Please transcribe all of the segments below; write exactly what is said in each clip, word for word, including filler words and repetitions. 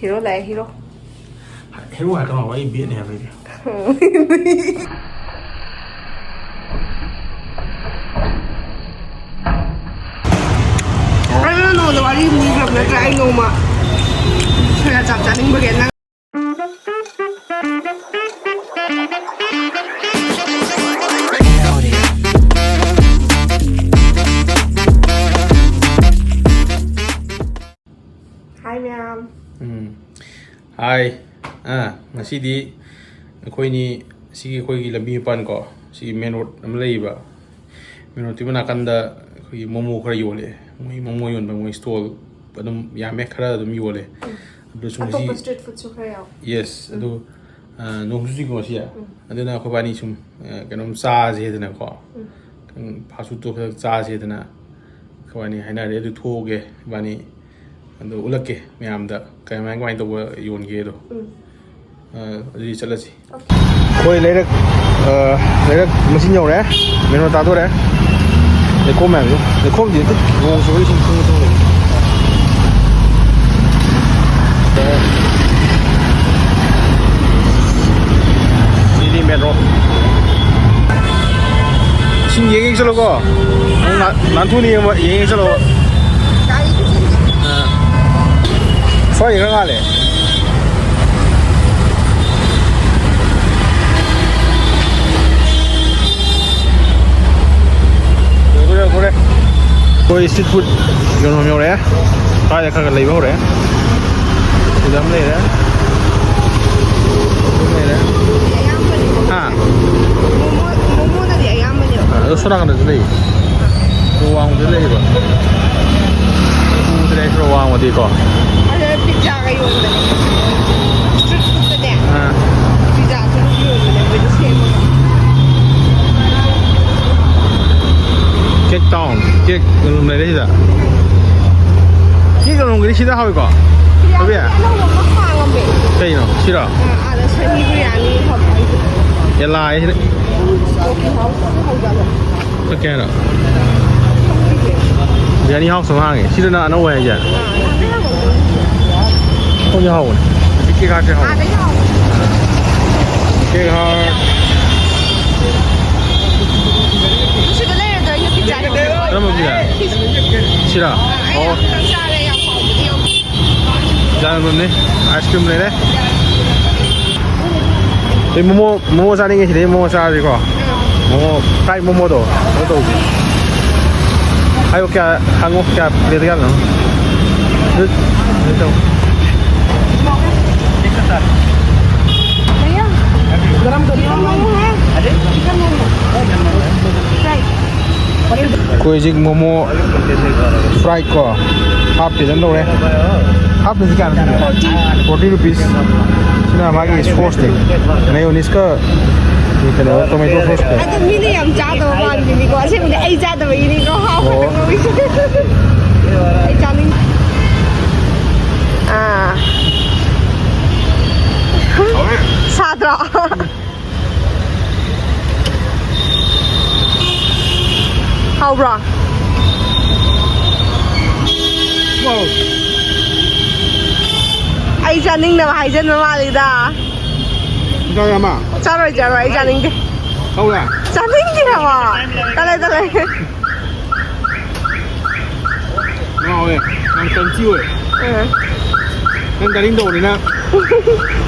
Hero ꯂꯥꯛꯑꯦ, hero. Hero ꯍꯥꯏꯔꯛꯀꯅꯣ, ꯑꯩ ꯕꯦꯠꯅꯦ ꯍꯥꯏꯕ ꯑꯩꯗꯤ꯫ ꯑꯩꯅ ꯅꯉꯣꯟꯗ ꯋꯥꯔꯤ ꯑꯃ ꯂꯤꯈ꯭ꯔꯕ ꯅꯠꯇ꯭ꯔꯥ? ꯑꯩ ꯅꯣꯡꯃ ꯁꯣꯌꯥ ꯆꯥꯞ ꯆꯥꯅꯤꯡꯕꯒꯤ ꯅꯪ ꯍꯥꯏ ꯃꯌꯥꯝ꯫ ꯎꯝ꯫ ꯍꯥꯏ꯫ ꯑꯥ, ꯉꯁꯤꯗꯤ ꯑꯩꯈꯣꯏꯅꯤ ꯁꯤꯒꯤ ꯑꯩꯈꯣꯏꯒꯤ ꯂꯝꯕꯤ ꯃꯄꯥꯟ ꯀꯣ, ꯁꯤꯒꯤ ꯃꯦꯟ ꯔꯣꯗ ꯑꯃ ꯂꯩꯌꯦꯕ꯫ ꯃꯦꯟ ꯔꯣꯗꯇꯨꯒꯤ ꯃꯅꯥꯀꯟꯗ ꯑꯩꯈꯣꯏꯒꯤ ꯃꯣꯃꯣ ꯈꯔ ꯌꯣꯜꯂꯦ꯫ ꯃꯣꯏ ꯃꯣꯃꯣ ꯌꯣꯟꯕ ꯃꯣꯏ ꯁ꯭ꯇꯣꯜ ꯑꯗꯨꯝ ꯌꯥꯝꯃꯦ, ꯈꯔ ꯑꯗꯨꯝ ꯌꯣꯜꯂꯦ꯫ ꯎꯝ꯫ ꯑꯗꯨꯁꯨ ꯉꯁꯤ ꯑꯇꯣꯞꯄ ꯁ꯭ꯇ꯭ꯔꯤꯠ ꯐꯨꯗꯁꯨ ꯈꯔ ꯌꯥꯎ꯫ ꯌꯦꯁ꯫ ꯎꯝ꯫ ꯑꯗꯨ, ꯑ, ꯅꯣꯡꯁꯨ ꯆꯨꯏꯀꯣ ꯉꯁꯤ꯫ ꯎꯝ꯫ ꯑꯗꯨꯅ ꯑꯩꯈꯣꯏꯕꯥꯅꯤ ꯁꯨꯝ, ꯑ, ꯀꯩꯅꯣꯝ ꯆꯥꯁꯦꯗꯅꯀꯣ꯫ ꯎꯝ꯫ ꯎꯝ, ꯐꯥꯁ ꯐꯨꯗꯇꯣ ꯈꯔ ꯆꯥꯁꯦꯗꯅ ꯑꯩꯈꯣꯏꯕꯥꯅꯤ ꯍꯥꯏꯅꯔꯦ꯫ ꯑꯗꯨ ꯊꯣꯛꯑꯒꯦ ꯏꯕꯥꯅꯤ꯫ ꯑꯗꯨ ꯎꯠꯂꯛꯀꯦ ꯃꯌꯥꯝꯗ ꯀꯃꯥꯏ ꯀꯃꯥꯏꯅ ꯇꯧꯕ ꯌꯣꯟꯒꯦꯗꯣ꯫ ꯎꯝ꯫ ꯑ, ꯑꯗꯨꯗꯤ ꯆꯠꯂꯁꯤ꯫ ꯑꯣꯀꯦ꯫ ꯑꯩꯈꯣꯏ ꯂꯩꯔꯛ, ꯑ, ꯂꯩꯔꯛ ꯃꯆꯤꯟ ꯌꯧꯔꯦ꯫ ꯃꯦꯟ ꯔꯣꯗ ꯇꯥꯗꯣꯔꯦ꯫ ꯂꯩꯈꯣꯝ ꯃꯌꯥꯝꯁꯦ꯫ ꯂꯩꯈꯣꯝꯗꯤ ꯅꯠꯇꯦ꯫ ꯅꯣꯡ ꯆꯨꯕꯒꯤ ꯏꯁꯤꯡ ꯊꯨꯝ ꯊꯨꯝ ꯂꯩ꯫ ꯁꯤꯗꯤ ꯃꯦꯟ ꯔꯣꯗ꯫ ꯏꯁꯤꯡ ꯌꯦꯡ ꯌꯦꯡ ꯆꯠꯂꯣꯀꯣ꯫ ꯅꯪ ꯅꯥ-, ꯅꯥꯟꯊꯣꯛꯅꯤ ꯌꯦꯡꯕ, ꯌꯦꯡ ꯌꯦꯡ ꯆꯠꯂꯣ꯫ ꯒꯥꯔꯤ ꯄꯨꯁꯤꯟꯒꯦ꯫ ꯑꯥ꯫ ꯁ꯭ꯋꯥꯏ ꯈꯔ ꯉꯥꯜꯂꯦ꯫ ꯌꯧꯔꯦ, ꯌꯧꯔꯦ꯫ ꯑꯩꯈꯣꯏ ꯁ꯭ꯇ꯭ꯔꯤꯠ ꯐꯨꯗ ꯌꯣꯟꯐꯝ ꯌꯧꯔꯛꯑꯦ꯫ ꯁ꯭ꯋꯥꯏꯗ ꯈꯔ ꯈꯔ ꯂꯩꯕ ꯍꯧꯔꯛꯑꯦ꯫ ꯁꯤꯗ ꯑꯃ ꯂꯩꯔꯦ꯫ ꯑꯗꯨꯝ ꯂꯩꯔꯦ꯫ ꯍꯥ? ꯃꯣꯃꯣ-, ꯃꯣꯃꯣꯅꯗꯤ ꯑꯌꯥꯝꯕꯅꯦꯕ꯫ ꯑꯗꯣ ꯁꯣꯝ ꯅꯥꯀꯟꯗꯁꯨ ꯂꯩ꯫ ꯁꯣꯔꯣꯛ ꯋꯥꯡꯃꯗ ꯂꯩꯌꯦꯕ꯫ ꯎꯗ꯭ꯔꯦ ꯁꯣꯔꯣꯛ ꯋꯥꯡꯃꯗꯤꯀꯣ꯫ ꯑꯗ ꯄꯤꯖꯥꯒ ꯌꯣꯟꯕꯅꯦ꯫ ꯁ꯭ꯇ꯭ꯔꯤꯠ ꯐꯨꯗꯇꯅꯦ꯫ ꯑꯥ꯫ ꯄꯤꯖꯥꯁꯨ ꯑꯗꯨꯝ ꯌꯣꯟꯕꯅꯦ ꯃꯣꯏꯗ ꯁꯦꯝꯃꯒ꯫ Cake town. ꯀꯦꯛ ꯌꯣꯟꯐꯝ ꯂꯩꯔꯦ ꯁꯤꯗ꯫ ꯀꯦꯛ ꯌꯣꯟꯐꯝꯒꯤꯗꯤ ꯁꯤꯗ ꯍꯥꯎꯏꯀꯣ? ꯕꯤꯔꯌꯥꯅꯤ ꯊꯕꯤ? ꯑꯅꯧꯕ ꯑꯃ ꯍꯥꯡꯉꯝꯃꯦ꯫ ꯀꯩꯅꯣ? ꯁꯤꯔꯣ? ꯑꯥ, ꯑꯥꯗ ꯁꯅꯤ ꯕꯤꯔꯌꯥꯅꯤ ꯍꯥꯎꯕ ꯍꯥꯏꯗꯣ꯫ ꯑꯦꯂꯥꯏ꯫ ꯀꯣꯐꯤ ꯍꯥꯎꯁ ꯑꯃ ꯍꯧꯖꯜꯂꯣ꯫ ꯀꯛꯀꯦ ꯍꯥꯏꯔꯣ? ꯈꯪꯗꯦ꯫ ꯕꯤꯔꯌꯥꯅꯤ ꯍꯥꯎꯁ ꯑꯃ ꯍꯥꯡꯉꯦ꯫ ꯁꯤꯗꯅ ꯑꯅꯧꯕ ꯍꯥꯏꯁꯦ? ꯑꯥ, ꯅꯍꯥꯟꯒꯩ ꯍꯥꯡꯉꯝꯗꯦ꯫ ꯍꯥꯎꯗꯤ ꯍꯥꯎꯕꯅꯦ꯫ ꯍꯧꯖꯤꯛ ꯀꯦꯛ ꯍꯥꯔꯠꯁꯦ ꯍꯥꯎꯕꯅꯦ꯫ Cake heart. ꯁꯤꯗ ꯂꯩꯔꯗꯣꯏꯅꯦ ꯄꯤꯖꯥ꯫ ꯀꯔꯝꯕ ꯄꯤꯖꯥ? ꯁꯤꯔꯥ? ꯑꯣ꯫ ꯆꯥꯔꯦ, ꯌꯥꯝ ꯍꯥꯎꯕꯅꯦ꯫ ꯄꯤꯖꯥ ꯌꯣꯟꯐꯝꯅꯦ꯫ ꯑꯥꯏꯁ ꯀ꯭ꯔꯤꯝ ꯂꯩꯔꯦ꯫ ꯑꯩ ꯃꯣꯃꯣ ꯃꯣꯃꯣ ꯆꯥꯅꯤꯡꯉꯦ, ꯁꯤꯗꯩ ꯃꯣꯃꯣ ꯆꯥꯔꯁꯤꯀꯣ꯫ ꯃꯣꯃꯣ, ꯐ꯭ꯔꯥꯏ ꯃꯣꯃꯣꯗꯣ, ꯑꯗꯨ ꯇꯧꯁꯤ꯫ ꯍꯥꯏꯌꯣ, ꯀꯌꯥ, ꯍꯪꯉꯣ, ꯀꯌꯥ ꯄ꯭ꯂꯦꯠ ꯀꯌꯥꯅꯣ? ꯑꯗꯨ, ꯑꯗꯨ ꯇꯧ꯫ ꯒꯔꯝ ꯀꯔꯤ? ꯆꯤꯀꯟ ꯃꯣꯃꯣ ꯍꯥꯏ? ꯆꯤꯀꯟ ꯃꯣꯃꯣ꯫ ꯐ꯭ꯔꯥꯏ꯫ ꯑꯩꯈꯣꯏ ꯍꯧꯖꯤꯛ ꯃꯣꯃꯣ ꯐ꯭ꯔꯥꯏ ꯀꯣ, ꯍꯥꯐ ꯄ꯭ꯂꯦꯠ ꯑꯃ ꯂꯧꯔꯦ꯫ ꯍꯥꯐ ꯄ꯭ꯂꯦꯠꯁꯤ ꯀꯌꯥꯅꯣ ꯁꯤꯅ? ꯐꯣꯔꯇꯤ꯫ Forty rupees. ꯁꯤꯅ ꯃꯥꯒꯤ ꯁꯣꯁꯅꯦ, ꯃꯦꯌꯣꯅꯤꯁꯀ ꯀꯩꯅꯣ, ꯇꯣꯃꯦꯇꯣ ꯁꯣꯁꯀ꯫ ꯑꯗꯣ ꯃꯤꯅ ꯌꯥꯝ ꯆꯥꯗꯕ ꯃꯥꯟꯕꯅꯤꯀꯣ, ꯑꯁꯦꯡꯕꯗꯤ ꯑꯩ ꯆꯥꯗꯕꯒꯤꯅꯤꯀꯣ, ꯍꯥꯎꯕ ꯑꯣ꯫ ꯀꯩꯅꯣꯒꯤꯁꯦ꯫ ꯑꯩ ꯆꯥꯅꯤꯡ-, ꯑꯥ꯫ ꯁꯥꯗ꯭ꯔꯣ? ꯍꯥꯎꯕ꯭ꯔꯣ? ꯑꯩ ꯆꯥꯅꯤꯡꯗꯕ ꯍꯥꯏꯖꯟꯕ ꯃꯥꯜꯂꯤꯗ꯫ ꯆꯥꯔꯣꯏ, ꯆꯥꯔꯣꯏ, ꯑꯩ ꯆꯥꯅꯤꯡꯗꯦ꯫ ꯍꯧꯔꯦ? ꯆꯥꯅꯤꯡꯗꯦ ꯍꯥꯏꯕ꯫ ꯇꯜꯂꯦ, ꯇꯜꯂꯦ꯫ ꯉꯥꯎꯋꯦ꯫ ꯌꯥꯝ ꯀ꯭ꯔꯟꯆꯤ ꯑꯣꯏ꯫ ꯑꯥ꯫ ꯅꯪ ꯆꯥꯅꯤꯡꯗꯧꯕꯅꯤꯅ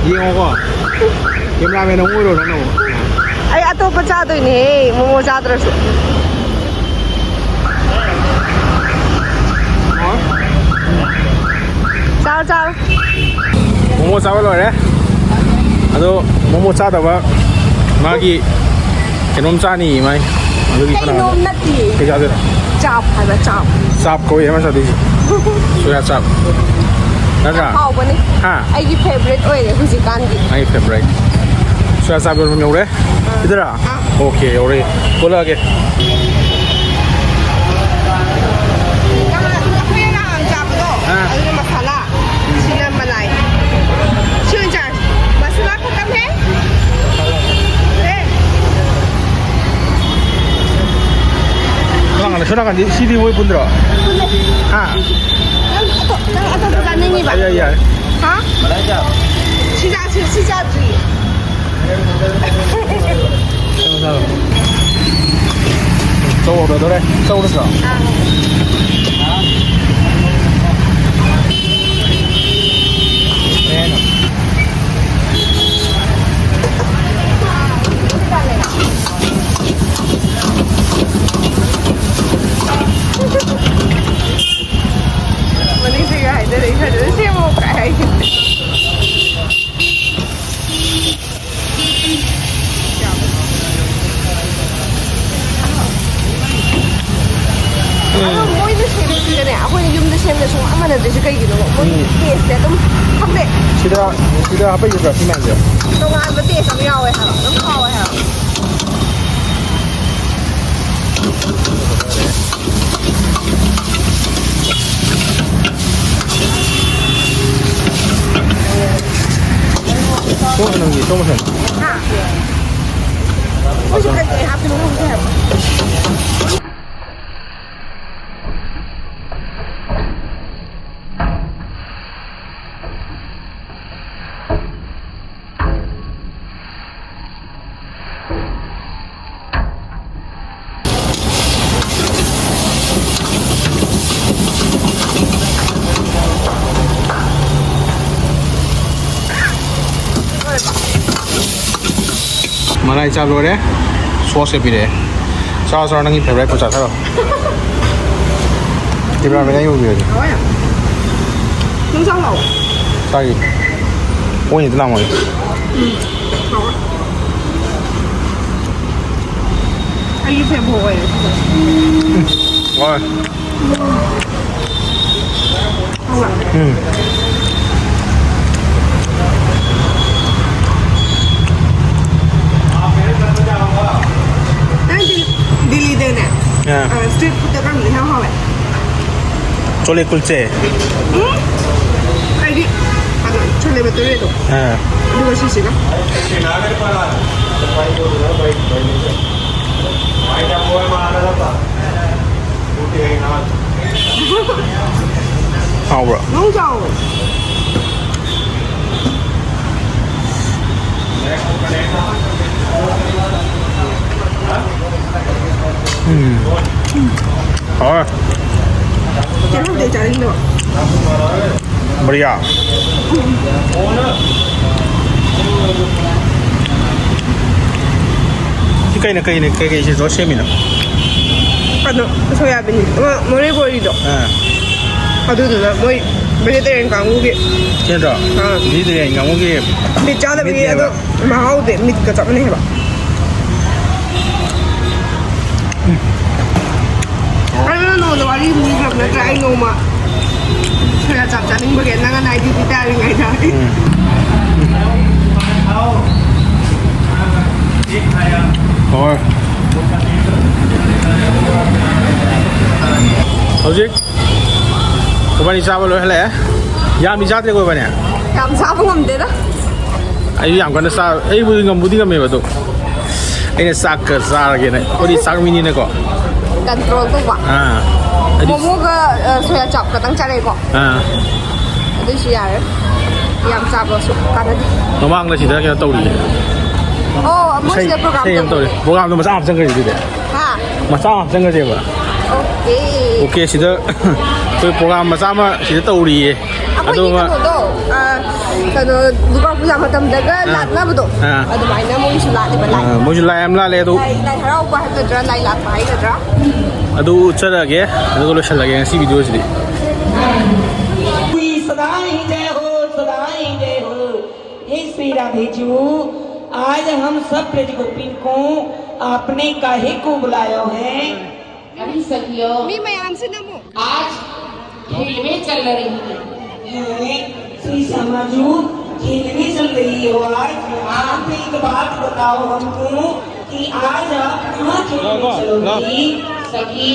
ꯌꯦꯡꯉꯣꯀꯣ꯫ ꯀꯦꯃꯦꯔꯥꯃꯦꯟ ꯑꯃꯨꯛ ꯑꯣꯏꯔꯣ ꯅꯪꯅ ꯑꯃꯨꯛ꯫ ꯑꯩ ꯑꯇꯣꯞꯄ ꯆꯥꯗꯣꯏꯅꯦꯍꯦ, ꯃꯣꯃꯣ ꯆꯥꯗ꯭ꯔꯁꯨ꯫ ꯍꯥꯎꯋꯦ꯫ ꯆꯥꯔꯣ, ꯆꯥꯔꯣ꯫ ꯃꯣꯃꯣ ꯆꯥꯕ ꯂꯣꯏꯔꯦ꯫ ꯑꯗꯣ ꯃꯣꯃꯣ ꯆꯥꯗꯕ ꯃꯥꯒꯤ ꯀꯩꯅꯣꯝ ꯆꯥꯅꯤꯌꯦ ꯃꯥꯏ꯫ ꯑꯗꯨꯗꯤ ꯀꯅꯥ? ꯀꯩꯅꯣꯝ ꯅꯠꯇꯤꯌꯦ꯫ ꯀꯩ ꯆꯥꯗꯣꯏꯅꯣ? ꯆꯥꯞ ꯍꯥꯏꯕ, ꯆꯥꯞ꯫ ꯆꯥꯞ ꯀꯧꯏ ꯑꯃ ꯆꯥꯗꯣꯏꯁꯦ꯫ ꯁꯣꯌꯥ ꯆꯥꯞ꯫ ꯅꯠꯇ꯭ꯔꯥ? ꯌꯥꯝ ꯍꯥꯎꯕꯅꯦ꯫ ꯍꯥ? ꯑꯩꯒꯤ ꯐꯦꯕꯔꯦꯠ ꯑꯣꯏꯔꯦ ꯍꯧꯖꯤꯛꯀꯥꯟꯗꯤ꯫ ꯑꯩꯒꯤ ꯐꯦꯕꯔꯦꯠ꯫ ꯁꯣꯌꯥ ꯆꯥꯞ ꯌꯣꯟꯐꯝ ꯌꯧꯔꯦ꯫ ꯁꯤꯗꯔꯥ? ꯑꯥ꯫ ꯑꯣꯀꯦ, ꯌꯧꯔꯦ꯫ ꯊꯣꯛꯂꯛꯑꯒꯦ꯫ ꯅꯍꯥꯟ ꯑꯩꯈꯣꯏꯅ ꯅꯍꯥꯟ ꯆꯥꯕꯗꯣ, ꯑꯥ꯫ ꯑꯗꯨꯅ ꯃꯁꯥꯂꯥ, ꯁꯤꯅ ꯃꯂꯥꯏ꯫ ꯁꯤ ꯑꯣꯏꯅ ꯆꯥꯔꯁꯤ꯫ ꯃꯁꯥꯂꯥ ꯈꯛꯇꯪ ꯍꯦ꯫ ꯍꯦ꯫ ꯁꯣꯝ ꯅꯥꯀꯟꯗ, ꯁꯣꯝ ꯅꯥꯀꯟꯗꯤ, ꯁꯤꯗꯤ ꯃꯣꯏ ꯄꯨꯟꯗ꯭ꯔꯣ? ꯄꯨꯜꯂꯦ꯫ ꯍꯥ? ꯅꯪ ꯑꯇꯣ-, ꯅꯪ ꯑꯇꯣꯞꯄ ꯆꯥꯅꯤꯡꯉꯤꯕ? ꯌꯥꯏ, ꯌꯥꯏ꯫ ꯍꯥ? ꯁꯤ ꯆꯥꯁꯤ, ꯁꯤ ꯆꯥꯗ꯭ꯔꯤ꯫ ꯆꯧ ꯍꯧꯔꯗꯧꯔꯦ꯫ ꯆꯧꯔꯁꯤꯔꯣ? ꯑꯥ꯫ ꯀꯩ ꯍꯥꯏꯅꯣ? ꯃꯅꯤꯡꯗꯒꯤ ꯍꯥꯏꯗꯔꯛꯏ, ꯐꯖꯅ ꯁꯦꯝꯃꯣ ꯀꯥꯏ ꯍꯥꯏ꯫ ꯑꯗꯣ ꯃꯣꯏꯅ ꯁꯦꯝꯕꯁꯤꯒꯅꯦ ꯑꯩꯈꯣꯏꯅ ꯌꯨꯝꯗ ꯁꯦꯝꯕꯗ ꯁꯨꯡꯃꯥꯟ ꯃꯥꯟꯅꯗ꯭ꯔꯤꯁꯦ ꯀꯩꯒꯤꯅꯣꯕ? ꯃꯣꯏꯒꯤ ꯎꯝ꯫ Taste ꯁꯦ ꯑꯗꯨꯝ ꯈꯪꯗꯦ꯫ ꯁꯤꯗ, ꯁꯤꯗ ꯍꯥꯞꯄꯛꯏꯕ꯭ꯔꯥ ꯁꯤ ꯃꯌꯥꯝꯁꯦ? ꯇꯣꯉꯥꯟꯕ taste ꯑꯃ ꯌꯥꯎꯋꯦ ꯍꯥꯏꯕ꯫ ꯑꯗꯨꯝ ꯍꯥꯎꯋꯦ ꯍꯥꯏꯕ꯫ ꯁꯣꯝ ꯃꯁꯟ ꯅꯪꯗꯤ, ꯁꯣꯝ ꯃꯁꯟ꯫ ꯍꯥ? ꯃꯣꯏꯁꯨ ꯀꯩꯀꯩ ꯍꯥꯞꯄꯤꯅꯣ ꯈꯪꯗꯦ ꯍꯥꯏꯕ꯫ ꯃꯔꯥꯏ ꯆꯥ ꯂꯣꯏꯔꯦ꯫ Sauce ꯁꯦ ꯄꯤꯔꯛꯑꯦ꯫ ꯆꯥꯔꯣ, ꯆꯥꯔꯣ, ꯅꯪꯒꯤ favourite ꯄꯣꯠ ꯆꯥꯊꯔꯣ꯫ Camera man ꯑꯩ ꯎꯕꯤꯔꯗꯤ꯫ ꯍꯥꯎꯋꯦ꯫ ꯅꯪ ꯆꯥꯎ ꯂꯥꯎ꯫ ꯆꯥꯒꯦ꯫ ꯑꯣꯏꯅ ꯂꯥꯡꯉꯣ꯫ ꯎꯝ꯫ ꯍꯥꯎꯋꯦ꯫ ꯑꯩꯒꯤ favourite ꯑꯣꯏꯔꯦ ꯁꯤꯗ꯫ ꯎꯝ꯫ ꯍꯣꯏ꯫ ꯎꯝ꯫ ꯅꯪ ꯗꯤꯜ-, ꯗꯤꯜꯂꯤꯗꯅꯦ, ꯑꯥ꯫ ꯑ, street food ꯇ ꯀꯔꯝꯕꯅ ꯏꯍꯥꯎ ꯍꯥꯎꯋꯦ? ꯆꯣꯂꯦ ꯀꯨꯜꯆꯦ꯫ ꯎꯝ? ꯑꯩꯗꯤ, ꯀꯩꯅꯣ, ꯆꯣꯂꯦ ꯕꯇꯨꯔꯦꯗꯣ꯫ ꯑꯥ꯫ ꯑꯗꯨꯒ ꯁꯤꯁꯤꯒ꯫ ꯍꯥꯎꯕ꯭ꯔꯣ? ꯅꯪ ꯆꯥꯎꯋꯣ꯫ ꯎꯝ꯫ ꯍꯥꯎꯋꯦ꯫ ꯀꯩꯅꯣꯗꯤ ꯆꯥꯅꯤꯡꯗꯕ꯫ ꯕꯔꯤꯌꯥ꯫ ꯁꯤ ꯀꯩꯅ, ꯀꯩꯅ, ꯀꯩꯀꯩ ꯁꯤ ꯂꯣꯏ ꯁꯦꯝꯃꯤꯅꯣ? ꯀꯩꯅꯣ, ꯁꯣꯌꯥꯕꯤꯟ ꯑꯃ ꯃꯣꯔꯦ ꯕꯣꯔꯤꯗꯣ꯫ ꯑꯥ꯫ ꯑꯗꯨꯗꯨꯅ ꯃꯣꯏ vegetarian ꯀꯥꯡꯕꯨꯒꯤ꯫ ꯁꯤ ꯅꯠꯇ꯭ꯔꯣ? ꯑꯥ꯫ Vegetarian ꯀꯥꯡꯕꯨꯒꯤ ꯃꯤꯠ ꯆꯥꯗꯕꯒꯤ꯫ ꯃꯤꯠꯅꯦꯕ꯫ ꯑꯗꯣ ꯃꯍꯥꯎꯗꯤ ꯃꯤꯠꯀ ꯆꯞ ꯃꯥꯟꯅꯩ ꯍꯥꯏꯕ꯫ ꯎꯝ꯫ ꯑꯩꯅ ꯅꯉꯣꯟꯗ ꯋꯥꯔꯤ ꯑꯃ ꯂꯤꯈ꯭ꯔꯕ ꯅꯠꯇ꯭ꯔꯥ? ꯑꯩ ꯅꯣꯡꯃ ꯁꯣꯌꯥ ꯆꯥꯞ ꯆꯥꯅꯤꯡꯕꯒꯤ ꯅꯪꯅ night duty ꯇꯥꯔꯤꯉꯩꯗ꯫ ꯎꯝ꯫ ꯍꯣꯏ꯫ ꯍꯧꯖꯤꯛ ꯑꯩꯈꯣꯏꯕꯥꯅꯤ ꯆꯥꯕ ꯂꯣꯏ ꯍꯜꯂꯛꯑꯦ꯫ ꯌꯥꯝꯗꯤ ꯆꯥꯗ꯭ꯔꯦꯀꯣ ꯑꯩꯈꯣꯏꯕꯥꯅꯤ? ꯌꯥꯝ ꯆꯥꯕ ꯉꯝꯗꯦꯗ꯫ ꯑꯩꯁꯨ ꯌꯥꯝ ꯀꯟꯅ ꯆꯥ-, ꯑꯩꯕꯨꯗꯤ ꯉꯝꯕꯨꯗꯤ ꯉꯝꯃꯦꯕ ꯑꯗꯣ꯫ ꯑꯩꯅ ꯆꯥꯛꯀ ꯆꯥꯔꯒꯦꯅ꯫ ꯑꯩꯈꯣꯏꯗꯤ ꯆꯥꯛ ꯃꯤꯅꯤꯅꯀꯣ꯫ Control ꯇꯧꯕ꯫ ꯑꯥ꯫ ꯍꯥꯏꯗꯤ ꯃꯣꯃꯣꯒ, ꯑ, ꯁꯣꯌꯥ ꯆꯥꯞ ꯈꯛꯇꯪ ꯆꯥꯔꯛꯑꯦꯀꯣ꯫ ꯑꯥ꯫ ꯑꯗꯨꯏꯁꯨ ꯌꯥꯔꯦ꯫ ꯌꯥꯝ ꯆꯥꯕꯁꯨ ꯀꯥꯟꯅꯗꯦ꯫ ꯃꯃꯥꯡꯗ ꯁꯤꯗ ꯀꯩꯅꯣ ꯇꯧꯔꯤꯌꯦ꯫ ꯑꯣ, ꯃꯣꯏ ꯏꯁꯩ, ꯁꯤꯗ program ꯏꯁꯩ ꯑꯃ ꯇꯧꯔꯤ꯫ ꯇꯧꯕꯅꯦ꯫ Programꯗꯣ ꯃꯆꯥ ꯍꯥꯞꯆꯟꯈ꯭ꯔꯦ ꯑꯗꯨꯗꯤ꯫ ꯍꯥ? ꯃꯆꯥ ꯑꯃ ꯍꯥꯞꯆꯟꯈ꯭ꯔꯁꯦꯕ꯫ Okay꯫ Okay, ꯁꯤꯗ ꯑꯩꯈꯣꯏ program ꯃꯆꯥ ꯑꯃ ꯁꯤꯗ ꯇꯧꯔꯤꯌꯦ꯫ ꯑꯩꯈꯣꯏꯒꯤ ꯑꯗꯨꯒ ꯀꯩꯅꯣꯗꯣ, ꯑ, ꯀꯩꯅꯣ, ꯗꯨꯔꯒꯥ ꯄꯨꯖꯥ ꯃꯇꯝꯗꯒ ꯑꯥ꯫ ꯂꯥꯠꯅꯕꯗꯣ, ꯑꯥ꯫ ꯑꯗꯨꯃꯥꯏꯅ ꯃꯣꯏꯒꯤꯁꯨ ꯂꯥꯠꯂꯦꯕ, ꯂꯥꯏ꯫ ꯑꯥ, ꯃꯣꯏꯁꯨ ꯂꯥꯏ ꯌꯥꯝ ꯂꯥꯠꯂꯦ ꯑꯗꯨ꯫ ꯂꯥꯏ, ꯂꯥꯏ ꯍꯔꯥꯎꯕ ꯍꯥꯏꯒꯗ꯭ꯔꯥ, ꯂꯥꯏ ꯂꯥꯠꯄ ꯍꯥꯏꯒꯗ꯭ꯔꯥ? ꯑꯗꯨ ꯎꯠꯆꯔꯒꯦ, ꯑꯗꯨꯒ ꯂꯣꯏꯁꯤꯜꯂꯒꯦ ꯉꯁꯤ videoꯁꯤꯗꯤ꯫ श्री सदा ही जय हो, सदा ही जय हो। हे श्री राधे जी, आज हम सब ब्रज गोपिन को आपने काहे को बुलाया है? अभी सखियों, मी मयांशी नमो। आज खेलवे चल रही है। श्री श्यामा जी, खेलवे चल रही हो आज। आप एक बात बताओ हमको कि आज आप कहाँ खेलने चलोगी? सखी,